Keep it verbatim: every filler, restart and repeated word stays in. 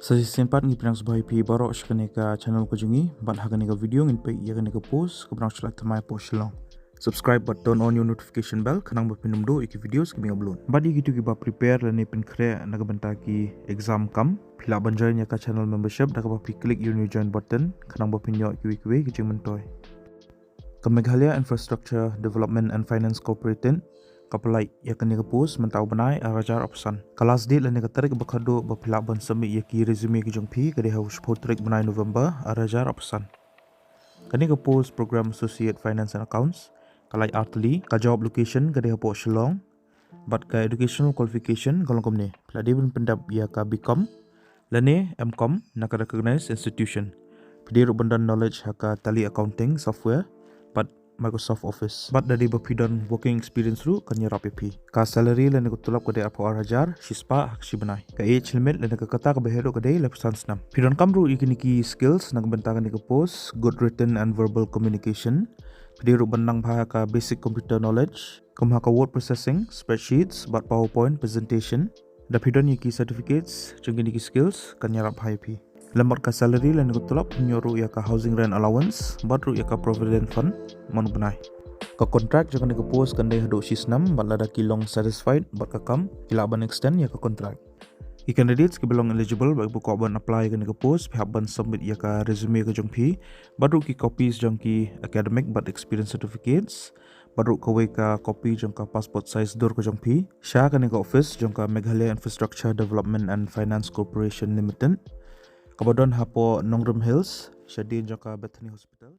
Sa shisien pat ngi pdiang sngewbha ïa phi baroh sha kane ka channel ka jong ngi, bad ha kane ka video ngin peit ïa kane ka post kaba dang shu lait thymmai hapoh Shillong. Subscribe bad turn on your notification bell khnang ba phin ym duh ïa ki videos kiba ngi upload. Bad ïa kito kiba prepare lane pynkhreh na ka bynta ki exam kam, phi lah ban join ïa ka channel membership da kaba phi click ïa u new join button khnang ba phin ïoh kiwei kiwei ki jingmyntoi. Ka Meghalaya Infrastructure Development and Finance Corporation ka pynlait ïa kane ka post mynta u bnai ar hajar arphew san. Ka last date lane ka tarik ba khatduh ba phi lah ban submit ïa ki resume ki jong phi ka dei ha u shiphew tarik bnai November ar hajar arphew san. Kane ka post Program Associate Finance and Accounts ka lait ar tylli, ka job location ka dei hapoh Shillong, bad ka educational qualification ka long kumne: phi la dei ban pyndep ïa ka B Com lane M Com na ka recognized institution. Phi dei ruh ban don knowledge ha ka Tally accounting software bad Microsoft Office. Bad da dei ba phi don working experience ruh kan ïarap ïa phi. Ka salary lane ka tulop ka dei arphew ar hajar shispah ha ka shi bnai. Ka age limit lane ka kata kaba heh ruh ka dei laiphew san snem. Phi donkam ruh ïa kine ki skills na ka bynta kane ka post: good written and verbal communication. Phi dei ruh ban nang bha ha ka basic computer knowledge, kum ha ka word processing, spreadsheets bad PowerPoint presentation. Da phi don ïa ki certificates jong kine ki skills kan ïarap bha ïa phi. Lem bad ka salary lane ka tulop phin ïoh ruh ïa ka housing rent allowance bad ruh ïa ka provident fund man u bnai. Ka contract jong kane ka post kan dei haduh shi snem bad lada ki long satisfied bad ka kam ki lah ban extend ïa ka contract. Ki candidates kiba long eligible bad kiba kwah ban apply ïa kane ka post, phi hap ban submit ïa ka resume ka jong phi bad ruh ki copies jong ki academic bad experience certificates bad ruh kawei ka copy jong ka passport size dur ka jong phi sha kane ka office jong ka Meghalaya Infrastructure Development and Finance Corporation Limited, kaba don hapoh Nongrum Hills, shadien jong ka Bethany Hospital.